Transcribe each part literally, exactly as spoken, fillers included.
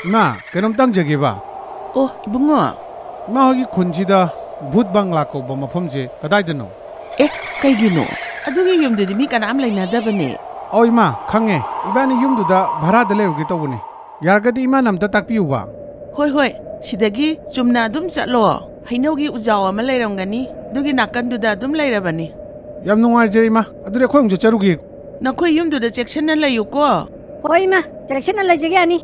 ꯏꯃꯥ, ꯀꯩꯅꯣꯝꯇ ꯍꯪꯖꯒꯦꯕ꯫ ꯑꯣ, ꯏꯕꯨꯡꯉꯣ꯫ ꯏꯃꯥ ꯍꯣꯏꯒꯤ ꯈꯨꯟꯁꯤꯗ ꯚꯨꯠ ꯕꯪꯒ꯭ꯂꯥ ꯀꯧꯕ ꯃꯐꯝꯁꯦ ꯀꯗꯥꯏꯗꯅꯣ? ꯑꯦ, ꯀꯩꯒꯤꯅꯣ? ꯑꯗꯨꯒꯤ ꯌꯨꯝꯗꯨꯗꯤ ꯃꯤ ꯀꯅꯥꯝ ꯂꯩꯅꯗꯕꯅꯦ꯫ ꯑꯧ ꯏꯃꯥ, ꯈꯪꯉꯦ꯫ ꯏꯕꯥꯅꯤ ꯌꯨꯝꯗꯨꯗ ꯚꯔꯥꯗ ꯂꯩꯔꯨꯒꯦ ꯇꯧꯕꯅꯦ꯫ ꯌꯥꯔꯒꯗꯤ ꯏꯃꯥꯅ ꯑꯝꯇ ꯇꯥꯛꯄꯤꯌꯨꯕ꯫ ꯍꯣꯏ, ꯍꯣꯏ, ꯁꯤꯗꯒꯤ ꯆꯨꯝꯅ ꯑꯗꯨꯝ ꯆꯠꯂꯣ꯫ ꯍꯩꯅꯧꯒꯤ ꯎꯖꯥꯎ ꯑꯃ ꯂꯩꯔꯝꯒꯅꯤ, ꯑꯗꯨꯒꯤ ꯅꯥꯀꯟꯗꯨꯗ ꯑꯗꯨꯝ ꯂꯩꯔꯕꯅꯤ꯫ ꯌꯥꯝ ꯅꯨꯡꯉꯥꯏꯖꯔꯦ ꯏꯃꯥ꯫ ꯑꯗꯨꯗꯤ ꯑꯩꯈꯣꯏ ꯑꯃꯨꯛ ꯆꯠꯆꯔꯨꯒꯦ꯫ ꯅꯈꯣꯏ ꯌꯨꯝꯗꯨꯗ ꯆꯦꯛꯁꯤꯟꯅ ꯂꯩꯌꯨꯀꯣ꯫ ꯍꯣꯏ ꯏꯃꯥ, ꯆꯦꯛꯁꯤꯟꯅ ꯂꯩꯖꯒꯦ ꯑꯅꯤ꯫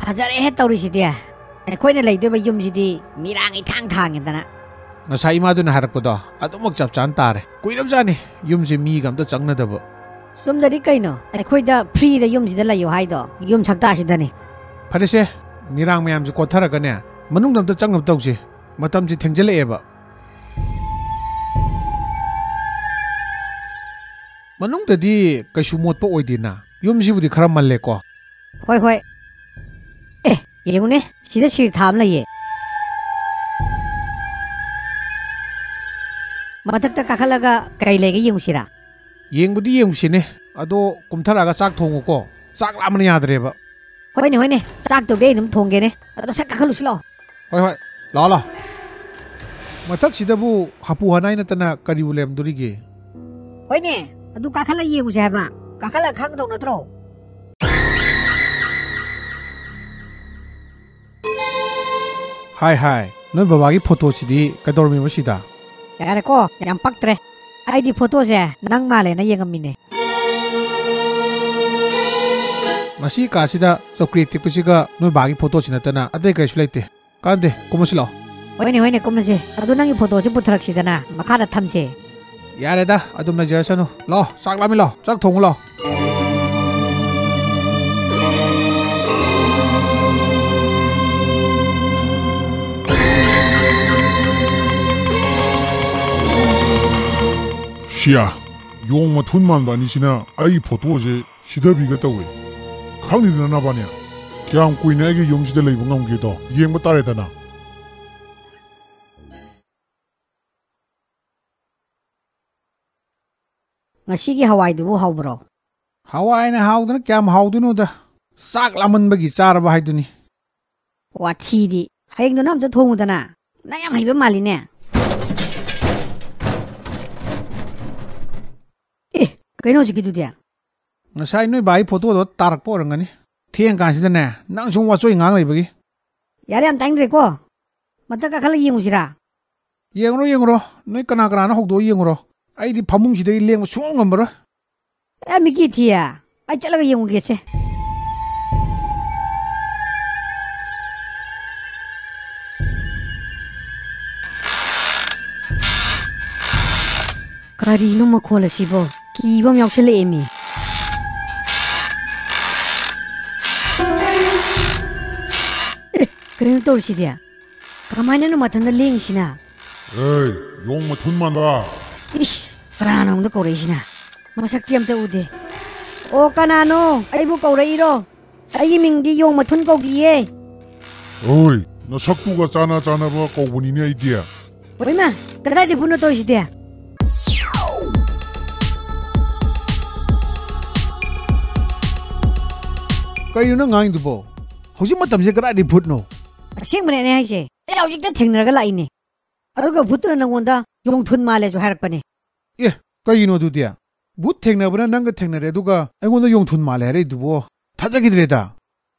ꯐꯖꯔꯦꯍꯦ ꯇꯧꯔꯤꯁꯤꯗꯤ꯫ ꯑꯩꯈꯣꯏꯅ ꯂꯩꯗꯣꯏꯕ ꯌꯨꯝꯁꯤꯗꯤ ꯃꯤꯔꯥꯡ ꯏꯊꯥꯡ ꯊꯥꯡꯉꯦꯗꯅ꯫ ꯉꯁꯥꯏ ꯏꯃꯥꯗꯨꯅ ꯍꯥꯏꯔꯛꯄꯗꯣ ꯑꯗꯨꯃꯛ ꯆꯞ ꯆꯥꯅ ꯇꯥꯔꯦ꯫ ꯀꯨꯏꯔꯕꯖꯥꯠꯅꯤ ꯌꯨꯝꯁꯦ ꯃꯤꯒ ꯑꯝꯇ ꯆꯪꯅꯗꯕ꯫ ꯆꯨꯝꯗꯗꯤ ꯀꯩꯅꯣ? ꯑꯩꯈꯣꯏꯗ ꯐ꯭ꯔꯤꯗ ꯌꯨꯝꯁꯤꯗ ꯂꯩꯌꯣ ꯍꯥꯏꯗꯣ, ꯌꯨꯝ ꯁꯛꯇꯥꯁꯤꯗꯅꯤ꯫ ꯐꯔꯦꯁꯦ, ꯃꯤꯔꯥꯡ ꯃꯌꯥꯝꯁꯦ ꯀꯣꯠꯊꯔꯒꯅꯦ, ꯃꯅꯨꯡꯗ ꯑꯝꯇ ꯆꯪꯅꯕ ꯇꯧꯁꯦ꯫ ꯃꯇꯝꯁꯦ ꯊꯦꯡꯖꯤꯜꯂꯛꯑꯦꯕ꯫ ꯃꯅꯨꯡꯗꯗꯤ ꯀꯩꯁꯨ ꯃꯣꯠꯄ ꯑꯣꯏꯗꯦꯅ꯫ ꯌꯨꯝꯁꯤꯕꯨꯗꯤ ꯈꯔ ꯃꯜꯂꯦꯀꯣ꯫ ꯍꯣꯏ, ꯍꯣꯏ꯫ ꯑꯦ, ꯌꯦꯡꯉꯨꯅꯦ, ꯁꯤꯗ ꯁꯤꯔ ꯊꯥ ꯑꯃ ꯂꯩꯌꯦ꯫ ꯃꯊꯛꯇ ꯀꯥꯈꯠꯂꯒ ꯀꯩ ꯂꯩꯒꯦ ꯌꯦꯡꯉꯨꯁꯤꯔꯥ? ꯌꯦꯡꯕꯨꯗꯤ ꯌꯦꯡꯉꯨꯁꯤꯅꯦ, ꯑꯗꯣ ꯀꯨꯝꯊꯔꯛꯑꯒ ꯆꯥꯛ ꯊꯣꯡꯉꯨꯀꯣ꯫ ꯆꯥꯛ ꯂꯥꯝꯕꯅ ꯌꯥꯗ꯭ꯔꯦꯕ꯫ ꯍꯣꯏꯅꯦ, ꯍꯣꯏꯅꯦ, ꯆꯥꯛꯇꯨꯗꯤ ꯑꯩ ꯑꯗꯨꯝ ꯊꯣꯡꯒꯦꯅꯦ꯫ ꯑꯗꯣ ꯁꯠ ꯀꯥꯈꯠꯂꯨꯁꯤ ꯂꯥꯛꯑꯣ꯫ ꯍꯣꯏ, ꯍꯣꯏ, ꯂꯥꯛꯑꯣ, ꯂꯥꯛꯑꯣ꯫ ꯃꯊꯛꯁꯤꯗꯕꯨ ꯍꯥꯄꯨ ꯍꯅꯥꯏ ꯅꯠꯇꯅ ꯀꯔꯤꯕꯨ ꯂꯩꯔꯝꯗꯣꯔꯤꯒꯦ? ꯍꯣꯏꯅꯦ, ꯑꯗꯨ ꯀꯥꯈꯠꯂ ꯌꯦꯡꯉꯨꯁꯦ ꯍꯥꯏꯕ꯫ ꯀꯥꯈꯠꯂ ꯈꯪꯗꯧ ꯅꯠꯇ꯭ꯔꯣ? ꯍꯥꯏ, ꯍꯥꯏ, ꯅꯣꯏ ꯕꯕꯥꯒꯤ ꯐꯣꯇꯣꯁꯤꯗꯤ ꯀꯩꯗꯧꯔꯝꯃꯤꯕ ꯁꯤꯗ? ꯌꯥꯔꯦꯀꯣ, ꯌꯥꯝ ꯄꯛꯇ꯭ꯔꯦ꯫ ꯑꯩꯗꯤ ꯐꯣꯇꯣꯁꯦ ꯅꯪ ꯃꯥꯜꯂꯦꯅ ꯌꯦꯡꯉꯝꯃꯤꯅꯦ꯫ ꯃꯁꯤ ꯀꯥꯁꯤꯗ ꯆꯧꯀ꯭ꯔꯤ ꯇꯦꯛꯄꯁꯤꯒ ꯅꯣꯏ ꯕꯥꯒꯤ ꯐꯣꯇꯣꯁꯤ ꯅꯠꯇꯅ ꯑꯇꯩ ꯀꯔꯤꯁꯨ ꯂꯩꯇꯦ꯫ ꯀꯥꯟꯗꯦ, ꯀꯨꯝꯃꯁꯤ ꯂꯥꯛꯑꯣ꯫ ꯍꯣꯏꯅꯦ, ꯍꯣꯏꯅꯦ, ꯀꯨꯝꯃꯁꯤ꯫ ꯑꯗꯨ ꯅꯪꯒꯤ ꯐꯣꯇꯣꯁꯤ ꯄꯨꯊꯔꯛꯁꯤꯗꯅ, ꯃꯈꯥꯗ ꯊꯝꯁꯦ꯫ ꯌꯥꯔꯦꯗ, ꯑꯗꯨꯝ ꯂꯩꯖꯔꯁꯅꯨ꯫ ꯂꯥꯛꯑꯣ, ꯆꯥꯛ ꯂꯥꯝꯃꯤ, ꯂꯥꯛꯑꯣ, ꯆꯥꯛ ꯊꯣꯡꯉꯨ ꯂꯥꯛꯑꯣ꯫ ꯁꯤꯌꯥ, ꯌꯣꯡ ꯃꯊꯨꯟ ꯃꯥꯟꯕ ꯑꯅꯤꯁꯤꯅ ꯑꯩ ꯐꯣꯇꯣꯁꯦ ꯁꯤꯊꯕꯤꯒ ꯇꯧꯋꯦ꯫ ꯈꯪꯅꯤꯗꯅ ꯅꯕꯥꯅꯤ? ꯀꯌꯥꯝ ꯀꯨꯏꯅ ꯑꯩꯒꯤ ꯌꯨꯝꯁꯤꯗ ꯂꯩꯕ ꯉꯝꯒꯦꯗꯣ ꯌꯦꯡꯕ ꯇꯥꯔꯦꯗꯅ꯫ ꯉꯁꯤꯒꯤ ꯍꯋꯥꯏꯗꯨꯕꯨ ꯍꯥꯎꯕ꯭ꯔꯣ? ꯍꯋꯥꯏꯅ ꯍꯥꯎꯗꯅ ꯀꯌꯥꯝ ꯍꯥꯎꯗꯣꯏꯅꯣꯗ꯫ ꯆꯥꯛ ꯂꯥꯝꯃꯟꯕꯒꯤ ꯆꯥꯔꯕ ꯍꯥꯏꯗꯨꯅꯤ꯫ ꯋꯥꯊꯤꯗꯤ꯫ ꯍꯌꯦꯡꯗꯨꯅ ꯑꯝꯇ ꯊꯣꯡꯉꯨꯗꯅ꯫ ꯅꯪ ꯌꯥꯝ ꯍꯩꯕ ꯃꯥꯜꯂꯤꯅꯦ꯫ ꯑꯦ, ꯀꯩꯅꯣ ꯍꯧꯖꯤꯛꯀꯤꯗꯨꯗꯤ? ꯉꯁꯥꯏ ꯅꯣꯏ ꯕꯥꯒꯤ ꯐꯣꯇꯣꯗꯣ ꯇꯥꯔꯛꯄ ꯑꯣꯏꯔꯝꯒꯅꯤ꯫ ꯊꯦꯡꯉꯀꯥꯟꯁꯤꯗꯅꯦ, ꯅꯪ ꯁꯨꯝ ꯋꯥꯆꯣꯏ ꯉꯥꯡ ꯂꯩꯕꯒꯤ꯫ ꯌꯥꯔꯦ, ꯌꯥꯝ ꯇꯥꯅꯤꯡꯗ꯭ꯔꯦꯀꯣ꯫ ꯃꯊꯛ ꯀꯥꯈꯠꯂ ꯌꯦꯡꯉꯨꯁꯤꯔꯥ? ꯌꯦꯡꯉꯨꯔꯣ, ꯌꯦꯡꯉꯨꯔꯣ꯫ ꯅꯣꯏ ꯀꯅꯥ ꯀꯅꯥꯅꯣ ꯍꯧꯗꯣꯛꯑ ꯌꯦꯡꯉꯨꯔꯣ꯫ ꯑꯩꯗꯤ ꯐꯃꯨꯡꯁꯤꯗꯒꯤ ꯂꯦꯡꯕ ꯁꯨꯡꯉꯝ ꯉꯝꯃꯔꯣꯏ꯫ ꯑꯦ, ꯃꯤꯀꯤ ꯊꯤꯌꯦ꯫ ꯑꯩ ꯆꯠꯂꯒ ꯌꯦꯡꯉꯨꯒꯦꯁꯦ꯫ ꯀꯔꯤꯅꯣ ꯃꯈꯣꯜ ꯑꯁꯤꯕꯣ? ꯀꯤꯕ ꯑꯃ ꯌꯥꯎꯁꯜꯂꯛꯑꯦꯃꯤ꯫ ꯑꯦ, ꯀꯔꯤꯅꯣ ꯇꯧꯔꯤꯁꯤꯗꯤ? ꯀꯃꯥꯏꯅꯅꯣ ꯃꯊꯟꯇ ꯂꯦꯡꯉꯤꯁꯤꯅ? ꯑꯦ, ꯌꯣꯡ ꯃꯊꯨꯟ ꯃꯥꯟꯕ! ꯏꯁ, ꯀꯅꯥꯅꯣ ꯑꯩꯉꯣꯟꯗ ꯀꯧꯔꯛꯏꯁꯤꯅ? ꯃꯁꯛꯇꯤ ꯑꯝꯇ ꯎꯗꯦ꯫ ꯑꯣ, ꯀꯅꯥꯅꯣ? ꯑꯩꯕꯨ ꯀꯧꯔꯛꯏꯔꯣ? ꯑꯩꯒꯤ ꯃꯤꯡꯗꯤ ꯌꯣꯡ ꯃꯊꯨꯟ ꯀꯧꯗꯤꯌꯦ꯫ ꯑꯣꯏ, ꯅꯁꯛꯇꯨꯒ ꯆꯥꯅ ꯆꯥꯅꯕ ꯀꯧꯕꯅꯤꯅꯦ ꯑꯩꯗꯤ꯫ ꯍꯣꯏꯃ, ꯀꯗꯥꯏꯗ ꯄꯨꯟꯅ ꯇꯧꯔꯤꯁꯤꯗꯤ? ꯀꯩꯅꯣ ꯅꯪ ꯉꯥꯡꯉꯤꯗꯨꯕꯣ? ꯍꯧꯖꯤꯛ ꯃꯇꯝꯁꯦ ꯀꯗꯥꯏꯗꯒꯤ ꯚꯨꯠꯅꯣ? ꯑꯁꯦꯡꯕꯅꯦ ꯑꯩꯅ ꯍꯥꯏꯁꯦ꯫ ꯑꯩ ꯍꯧꯖꯤꯛꯇ ꯊꯦꯡꯅꯔꯒ ꯂꯥꯛꯏꯅꯦ꯫ ꯑꯗꯨꯒ ꯚꯨꯠꯇꯨꯅ ꯅꯪꯉꯣꯟꯗ ꯌꯣꯡꯊꯨꯟ ꯃꯥꯜꯂꯦꯁꯨ ꯍꯥꯏꯔꯛꯄꯅꯦ꯫ ꯑꯦ, ꯀꯩꯒꯤꯅꯣ ꯑꯗꯨꯗꯤ? ꯚꯨꯠ ꯊꯦꯡꯅꯕꯅ ꯅꯪꯒ ꯊꯦꯡꯅꯔꯦ, ꯑꯗꯨꯒ ꯑꯩꯉꯣꯟꯗ ꯌꯣꯡꯊꯨꯟ ꯃꯥꯜꯂꯦ ꯍꯥꯏꯔꯛꯏꯗꯨꯕꯣ? ꯊꯥꯖꯈꯤꯗ꯭ꯔꯦꯗ꯫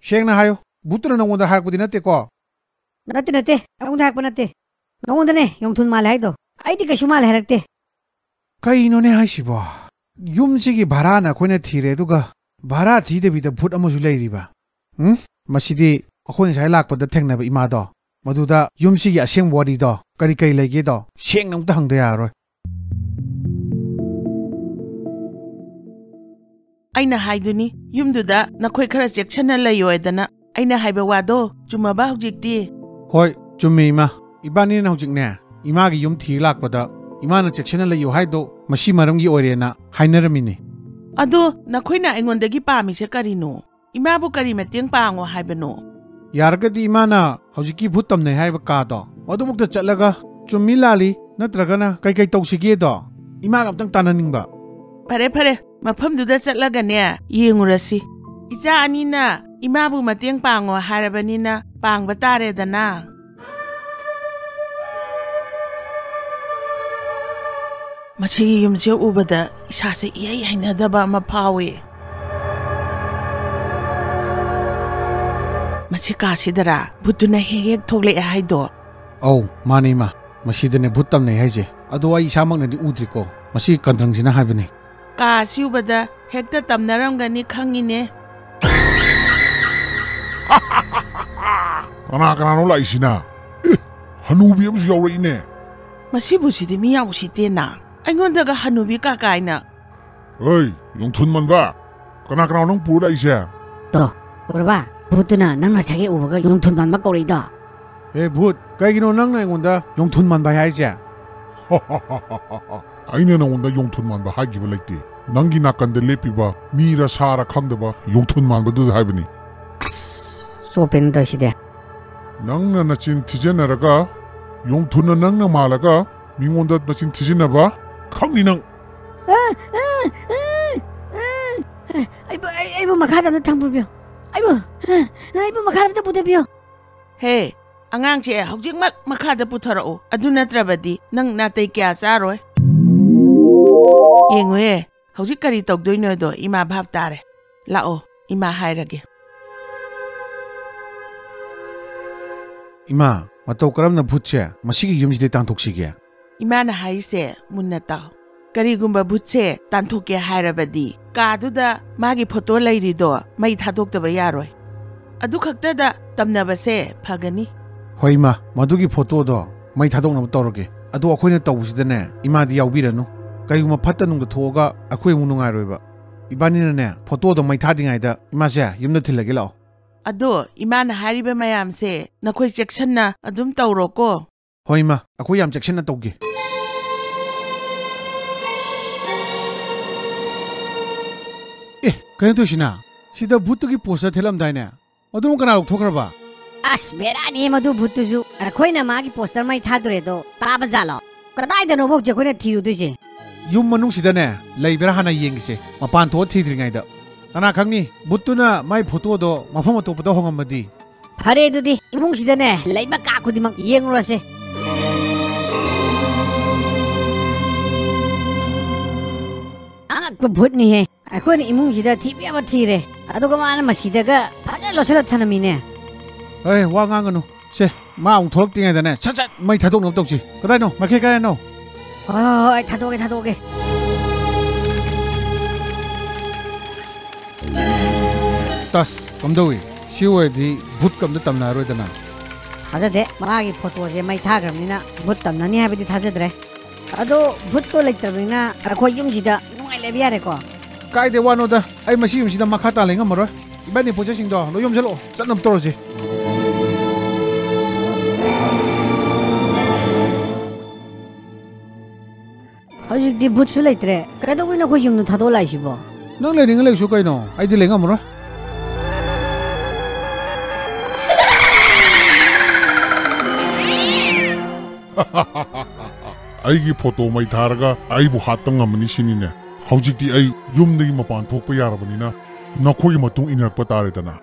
ꯁꯦꯡꯅ ꯍꯥꯏꯌꯣ, ꯚꯨꯠꯇꯨꯅ ꯅꯪꯉꯣꯟꯗ ꯍꯥꯏꯔꯛꯄꯗꯤ ꯅꯠꯇꯦꯀꯣ? ꯅꯠꯇꯦ, ꯅꯠꯇꯦ, ꯑꯩꯉꯣꯟꯗ ꯍꯥꯏꯔꯛꯄ ꯅꯠꯇꯦ꯫ ꯅꯉꯣꯟꯗꯅꯦ ꯌꯣꯡꯊꯨꯟ ꯃꯥꯜꯂꯦ ꯍꯥꯏꯗꯣ꯫ ꯑꯩꯗꯤ ꯀꯩꯁꯨ ꯃꯥꯜꯂꯦ ꯍꯥꯏꯔꯛꯇꯦ꯫ ꯀꯩꯅꯣꯅꯦ ꯍꯥꯏꯁꯤꯕꯣ? ꯌꯨꯝꯁꯤꯒꯤ ꯚꯔꯥꯅ ꯑꯩꯈꯣꯏꯅ ꯊꯤꯔꯦ, ꯑꯗꯨꯒ ꯚꯔꯥ ꯊꯤꯗꯕꯤꯗ ꯚꯨꯠ ꯑꯃꯁꯨ ꯂꯩꯔꯤꯕ? ꯎꯝ? ꯃꯁꯤꯗꯤ ꯑꯩꯈꯣꯏ ꯉꯁꯥꯏ ꯂꯥꯛꯄꯗ ꯊꯦꯡꯅꯕ ꯏꯃꯥꯗꯣ, ꯃꯗꯨꯗ ꯌꯨꯝꯁꯤꯒꯤ ꯑꯁꯦꯡꯕ ꯋꯥꯔꯤꯗꯣ ꯀꯔꯤ ꯀꯔꯤ ꯂꯩꯒꯦꯗꯣ ꯁꯦꯡꯅ ꯑꯃꯨꯛꯇ ꯍꯪꯗ ꯌꯥꯔꯔꯣꯏ꯫ ꯑꯩꯅ ꯍꯥꯏꯗꯨꯅꯤ, ꯌꯨꯝꯗꯨꯗ ꯅꯈꯣꯏ ꯈꯔ ꯆꯦꯛꯁꯤꯟꯅ ꯂꯩꯌꯣ ꯍꯥꯏꯗꯅ꯫ ꯑꯩꯅ ꯍꯥꯏꯕ ꯋꯥꯗꯣ ꯆꯨꯝꯃꯕ ꯍꯧꯖꯤꯛꯇꯤ? ꯍꯣꯏ, ꯆꯨꯝꯃꯤ ꯏꯃꯥ꯫ ꯏꯕꯥꯅꯤꯅ ꯍꯧꯖꯤꯛꯅꯦ, ꯏꯃꯥꯒꯤ ꯌꯨꯝ ꯊꯤꯔ ꯂꯥꯛꯄꯗ ꯏꯃꯥꯅ ꯆꯦꯛꯁꯤꯟꯅ ꯂꯩꯌꯨ ꯍꯥꯏꯗꯣ ꯃꯁꯤ ꯃꯔꯝꯒꯤ ꯑꯣꯏꯔꯦꯅ ꯍꯥꯏꯅꯔꯝꯃꯤꯅꯦ꯫ ꯑꯗꯣ ꯅꯈꯣꯏꯅ ꯑꯩꯉꯣꯟꯗꯒꯤ ꯄꯥꯝꯃꯤꯁꯦ ꯀꯔꯤꯅꯣ? ꯏꯃꯥꯕꯨ ꯀꯔꯤ ꯃꯇꯦꯡ ꯄꯥꯡꯉꯣ ꯍꯥꯏꯕꯅꯣ? ꯌꯥꯔꯒꯗꯤ ꯏꯃꯥꯅ ꯍꯧꯖꯤꯛꯀꯤ ꯚꯨꯠ ꯇꯝꯅꯩ ꯍꯥꯏꯕ ꯀꯥꯗꯣ, ꯑꯗꯨꯃꯛꯇ ꯆꯠꯂꯒ ꯆꯨꯝꯃꯤ ꯂꯥꯜꯂꯤ ꯅꯠꯇ꯭ꯔꯒꯅ ꯀꯩ ꯀꯩ ꯇꯧꯁꯤꯒꯦꯗꯣ ꯏꯃꯥꯒ ꯑꯝꯇꯪ ꯇꯥꯟꯅꯅꯤꯡꯕ꯫ ꯐꯔꯦ, ꯐꯔꯦ, ꯃꯐꯝꯗꯨꯗ ꯆꯠꯂꯒꯅꯦ, ꯌꯦꯡꯉꯨꯔꯁꯤ꯫ ꯏꯆꯥ ꯑꯅꯤꯅ ꯏꯃꯥꯕꯨ ꯃꯇꯦꯡ ꯄꯥꯡꯉꯣ ꯍꯥꯏꯔꯕꯅꯤꯅ, ꯄꯥꯡꯕ ꯇꯥꯔꯦꯗꯅ꯫ ꯃꯁꯤꯒꯤ ꯌꯨꯝꯁꯦ ꯎꯕꯗ ꯏꯁꯥꯁꯦ ꯏꯍꯩ ꯍꯩꯅꯗꯕ ꯑꯃ ꯐꯥꯎꯏ꯫ ꯃꯁꯤ ꯀꯥꯁꯤꯗꯔꯥ ꯚꯨꯠꯇꯨꯅ ꯍꯦꯛ ꯍꯦꯛ ꯊꯣꯛꯂꯛꯑꯦ ꯍꯥꯏꯗꯣ? ꯑꯧ, ꯃꯥꯅꯦ ꯏꯃꯥ, ꯃꯁꯤꯗꯅꯦ ꯚꯨꯠ ꯇꯝꯅꯩ ꯍꯥꯏꯁꯦ꯫ ꯑꯗꯣ ꯑꯩ ꯏꯁꯥꯃꯛꯅꯗꯤ ꯎꯗ꯭ꯔꯤꯀꯣ, ꯃꯁꯤ ꯀꯟꯗ꯭ꯔꯪꯁꯤꯅ ꯍꯥꯏꯕꯅꯦ꯫ ꯀꯥ ꯑꯁꯤ ꯎꯕꯗ ꯍꯦꯛꯇ ꯇꯝꯅꯔꯝꯒꯅꯤ ꯈꯪꯉꯤꯅꯦ꯫ ꯀꯅꯥ ꯀꯅꯥꯅꯣ ꯂꯥꯛꯏꯁꯤꯅ? ꯑꯦ, ꯍꯅꯨꯕꯤ ꯑꯃꯁꯨ ꯌꯥꯎꯔꯛꯏꯅꯦ꯫ ꯃꯁꯤꯕꯨ ꯁꯤꯗꯤ ꯃꯤ ꯌꯥꯝ ꯎꯁꯤꯠꯇꯦꯅ꯫ ꯑꯩꯉꯣꯟꯗꯒ ꯍꯅꯨꯕꯤ ꯀꯥ ꯀꯥꯏꯅ꯫ ꯑꯩ, ꯌꯣꯡꯊꯨꯟ ꯃꯥꯟꯕ! ꯀꯅꯥ ꯀꯅꯥꯅꯣ ꯅꯪ ꯄꯨꯔ ꯂꯥꯛꯏꯁꯦ? ꯇꯣ, ꯎꯔꯕ? ꯚꯨꯠꯇꯨꯅ ꯅꯪꯅ ꯁꯥꯒꯦ ꯎꯕꯒ ꯌꯣꯡꯊꯨꯟ ꯃꯥꯟꯕ ꯀꯧꯔꯛꯏꯗꯣ꯫ ꯍꯦ ꯚꯨꯠ, ꯀꯩꯒꯤꯅꯣ ꯅꯪꯅ ꯑꯩꯉꯣꯟꯗ ꯌꯣꯡꯊꯨꯟ ꯃꯥꯟꯕ ꯍꯥꯏꯁꯦ? ꯑꯩꯅ ꯅꯉꯣꯟꯗ ꯌꯣꯡꯊꯨꯟ ꯃꯥꯟꯕ ꯍꯥꯏꯈꯤꯕ ꯂꯩꯇꯦ꯫ ꯅꯪꯒꯤ ꯅꯥꯀꯟꯗ ꯂꯦꯞꯄꯤꯕ ꯃꯤꯔ ꯁꯥꯔ ꯈꯪꯗꯕ ꯌꯣꯡꯊꯨꯟ ꯃꯥꯟꯕꯗꯨꯗ ꯍꯥꯏꯕꯅꯤ꯫ ꯑꯁ, ꯆꯣꯞꯄꯦꯅ ꯇꯧꯔꯤꯁꯤꯗꯤ꯫ ꯅꯪꯅ ꯅꯆꯤꯟ ꯊꯤꯖꯤꯟꯅꯔꯒ, ꯌꯣꯡꯊꯨꯟꯅ ꯅꯪꯅ ꯃꯥꯜꯂꯒ ꯃꯤꯉꯣꯟꯗ ꯅꯆꯤꯟ ꯊꯤꯖꯤꯟꯅꯕ ꯈꯪꯅꯤ ꯅꯪ꯫ ꯑ, ꯑ, ꯑ, ꯑ, ꯑꯩꯕꯨ, ꯑꯩ, ꯑꯩꯕꯨ ꯃꯈꯥꯗ ꯑꯝꯇ ꯊꯝꯕꯤꯌꯨ꯫ ꯑꯩꯕꯨ, ꯑ, ꯑꯩꯕꯨ ꯃꯈꯥꯗ ꯑꯝꯇ ꯄꯨꯊꯕꯤꯌꯨ꯫ ꯍꯦ, ꯑꯉꯥꯡꯁꯦ ꯍꯧꯖꯤꯛꯃꯛ ꯃꯈꯥꯗ ꯄꯨꯊꯔꯛꯎ꯫ ꯑꯗꯨ ꯅꯠꯇ꯭ꯔꯕꯗꯤ ꯅꯪ ꯅꯥꯇꯩ ꯀꯌꯥ ꯆꯥꯔꯣꯏ꯫ ꯌꯦꯡꯉꯨꯍꯦ, ꯍꯧꯖꯤꯛ ꯀꯔꯤ ꯇꯧꯗꯣꯏꯅꯣꯗꯣ ꯏꯃꯥ ꯚꯥꯞ ꯇꯥꯔꯦ꯫ ꯂꯥꯛꯑꯣ, ꯏꯃꯥ ꯍꯥꯏꯔꯒꯦ꯫ ꯏꯃꯥ, ꯃꯇꯧ ꯀꯔꯝꯅ ꯚꯨꯠꯁꯦ ꯃꯁꯤꯒꯤ ꯌꯨꯝꯁꯤꯗꯩ ꯇꯥꯟꯊꯣꯛꯁꯤꯒꯦ? ꯏꯃꯥꯅ ꯍꯥꯏꯔꯤꯁꯦ ꯃꯨꯟꯅ ꯇꯥꯎ꯫ ꯀꯔꯤꯒꯨꯝꯕ ꯚꯨꯠꯁꯦ ꯇꯥꯟꯊꯣꯛꯀꯦ ꯍꯥꯏꯔꯕꯗꯤ, ꯀꯥꯗꯨꯗ ꯃꯥꯒꯤ ꯐꯣꯇꯣ ꯂꯩꯔꯤꯗꯣ ꯃꯩ ꯊꯥꯗꯣꯛꯇꯕ ꯌꯥꯔꯣꯏ꯫ ꯑꯗꯨ ꯈꯛꯇꯗ ꯇꯝꯅꯕꯁꯦ ꯐꯒꯅꯤ꯫ ꯍꯣꯏ ꯏꯃꯥ, ꯃꯗꯨꯒꯤ ꯐꯣꯇꯣꯗꯣ ꯃꯩ ꯊꯥꯗꯣꯛꯅꯕ ꯇꯧꯔꯒꯦ꯫ ꯑꯗꯣ ꯑꯩꯈꯣꯏꯅ ꯇꯧꯕꯁꯤꯗꯅꯦ, ꯏꯃꯥꯗꯤ ꯌꯥꯎꯕꯤꯔꯅꯨ꯫ ꯀꯔꯤꯒꯨꯝꯕ ꯐꯠꯇ ꯅꯨꯡꯗ ꯊꯣꯛꯑꯒ ꯑꯩꯈꯣꯏ ꯑꯃꯨꯛ ꯅꯨꯡꯉꯥꯏꯔꯣꯏꯕ꯫ ꯏꯕꯥꯅꯤꯅꯅꯦ, ꯐꯣꯇꯣꯗꯣ ꯃꯩ ꯊꯥꯗ꯭ꯔꯤꯉꯩꯗ ꯏꯃꯥꯁꯦ ꯌꯨꯝꯗ ꯊꯤꯜꯂꯒꯦ ꯂꯥꯛꯑꯣ꯫ ꯑꯗꯣ ꯏꯃꯥꯅ ꯍꯥꯏꯔꯤꯕ ꯃꯌꯥꯝꯁꯦ ꯅꯈꯣꯏ ꯆꯦꯛꯁꯟꯅ ꯑꯗꯨꯝ ꯇꯧꯔꯣꯀꯣ꯫ ꯍꯣꯏ ꯏꯃꯥ, ꯑꯩꯈꯣꯏ ꯌꯥꯝ ꯆꯦꯛꯁꯤꯟꯅ ꯇꯧꯒꯦ꯫ ꯑꯦ, ꯀꯩꯅꯣ ꯇꯧꯏꯁꯤꯅ? ꯁꯤꯗ ꯚꯨꯠꯇꯨꯒꯤ ꯄꯣꯁꯇꯔ ꯊꯦꯠꯂꯝꯗꯥꯏꯅꯦ? ꯃꯗꯨ ꯀꯅꯥ ꯂꯧꯊꯣꯛꯈ꯭ꯔꯕ? ꯑꯁ, ꯕꯦꯔꯥꯅꯤꯍꯦ ꯃꯗꯨ ꯚꯨꯠꯇꯨꯁꯨ꯫ ꯑꯩꯈꯣꯏꯅ ꯃꯥꯒꯤ ꯄꯣꯁꯇꯔ ꯃꯩ ꯊꯥꯗꯣꯔꯦꯗꯣ ꯇꯥꯕ ꯖꯥꯠꯂꯣ? ꯀꯗꯥꯏꯗꯅꯣ ꯍꯧꯖꯤꯛ ꯑꯩꯈꯣꯏꯅ ꯊꯤꯔꯨꯗꯣꯏꯁꯦ? ꯌꯨꯝ ꯃꯅꯨꯡꯁꯤꯗꯅꯦ ꯂꯩꯕ꯭ꯔꯥ ꯍꯥꯟꯅ ꯌꯦꯡꯒꯤꯁꯦ, ꯃꯄꯥꯟ ꯊꯣꯛꯑ ꯊꯤꯗ꯭ꯔꯤꯉꯩꯗ꯫ ꯀꯅꯥ ꯈꯪꯅꯤ, ꯚꯨꯠꯇꯨꯅ ꯃꯥꯏ ꯐꯣꯇꯣꯗꯣ ꯃꯐꯝ ꯑꯇꯣꯞꯄꯗ ꯍꯣꯡꯉꯝꯃꯗꯤ? ꯐꯔꯦ, ꯑꯗꯨꯗꯤ ꯏꯃꯨꯡꯁꯤꯗꯅꯦ ꯂꯩꯕ ꯀꯥ ꯈꯨꯗꯤꯡꯃꯛ ꯌꯦꯡꯉꯨꯔꯁꯦ꯫ ꯑꯉꯛꯄ ꯚꯨꯠꯅꯤꯍꯦ꯫ ꯑꯩꯈꯣꯏꯅ ꯏꯃꯨꯡꯁꯤꯗ ꯊꯤꯕ ꯌꯥꯕ ꯊꯤꯔꯦ, ꯑꯗꯨꯒ ꯃꯥꯅ ꯃꯁꯤꯗꯒ ꯐꯖꯅ ꯂꯣꯠꯁꯤꯜꯂ ꯊꯅꯝꯃꯤꯅꯦ꯫ ꯑꯦ, ꯋꯥ ꯉꯥꯡꯒꯅꯨ꯫ ꯁꯦ, ꯃꯥ ꯑꯃꯨꯛ ꯊꯣꯛꯂꯛꯇ꯭ꯔꯤꯉꯩꯗꯅꯦ ꯁꯠ ꯁꯠ ꯃꯩ ꯊꯥꯗꯣꯛꯅꯕ ꯇꯧꯁꯤ꯫ ꯀꯗꯥꯏꯅꯣ? ꯃꯥꯏꯀꯩ ꯀꯗꯥꯏꯅꯣ? ꯍꯣꯏ, ꯍꯣꯏ, ꯍꯣꯏ, ꯊꯥꯗꯣꯛꯑꯒꯦ, ꯊꯥꯗꯣꯛꯑꯒꯦ꯫ ꯇꯁ, ꯀꯝꯗꯧꯏ? ꯁꯤ ꯑꯣꯏꯔꯗꯤ ꯚꯨꯠꯀ ꯑꯝꯇ ꯇꯝꯅꯔꯔꯣꯏꯗꯅ꯫ ꯊꯥꯖꯗꯦ, ꯃꯥꯒꯤ ꯐꯣꯇꯣꯁꯦ ꯃꯩ ꯊꯥꯈ꯭ꯔꯕꯅꯤꯅ ꯚꯨꯠ ꯇꯝꯅꯅꯤ ꯍꯥꯏꯕꯗꯤ ꯊꯥꯖꯗ꯭ꯔꯦ꯫ ꯑꯗꯣ ꯚꯨꯠꯇꯣ ꯂꯩꯇ꯭ꯔꯕꯅꯤꯅ ꯑꯩꯈꯣꯏ ꯌꯨꯝꯁꯤꯗ ꯅꯨꯡꯉꯥꯏ ꯂꯩꯕ ꯌꯥꯔꯦꯀꯣ? ꯀꯥꯏꯗꯦ ꯋꯥꯅꯣꯗ, ꯑꯩ ꯃꯁꯤ ꯌꯨꯝꯁꯤꯗ ꯃꯈꯥ ꯇꯥꯅ ꯂꯩ ꯉꯝꯃꯔꯣꯏ꯫ ꯏꯕꯥꯅꯤ ꯄꯣꯠ ꯆꯩꯁꯤꯡꯗꯣ ꯂꯣꯏ ꯌꯣꯝꯁꯤꯜꯂꯛꯑꯣ, ꯆꯠꯅꯕ ꯇꯧꯔꯁꯤ꯫ ꯍꯧꯖꯤꯛꯇꯤ ꯚꯨꯠꯁꯨ ꯂꯩꯇ꯭ꯔꯦ꯫ ꯀꯩꯗꯧꯕꯩꯅꯣ ꯑꯩꯈꯣꯏ ꯌꯨꯝꯗ ꯊꯥꯗꯣꯛꯑ ꯂꯥꯛꯏꯁꯤꯕꯣ? ꯅꯪ ꯂꯩꯅꯤꯡꯉ ꯂꯩꯁꯨ ꯀꯩꯅꯣ, ꯑꯩꯗꯤ ꯂꯩ ꯉꯝꯃꯔꯣꯏ꯫ ꯑꯩꯒꯤ ꯐꯣꯇꯣ ꯃꯩ ꯊꯥꯔꯒ ꯑꯩꯕꯨ ꯍꯥꯠꯄ ꯉꯝꯃꯅꯤ ꯁꯤꯅꯤꯅꯦ꯫ ꯍꯧꯖꯤꯛꯇꯤ ꯑꯩ ꯌꯨꯝꯗꯒꯤ ꯃꯄꯥꯟ ꯊꯣꯛꯄ ꯌꯥꯔꯕꯅꯤꯅ ꯅꯈꯣꯏꯒꯤ ꯃꯇꯨꯡ ꯏꯟꯅꯔꯛꯄ ꯇꯥꯔꯦꯗꯅ꯫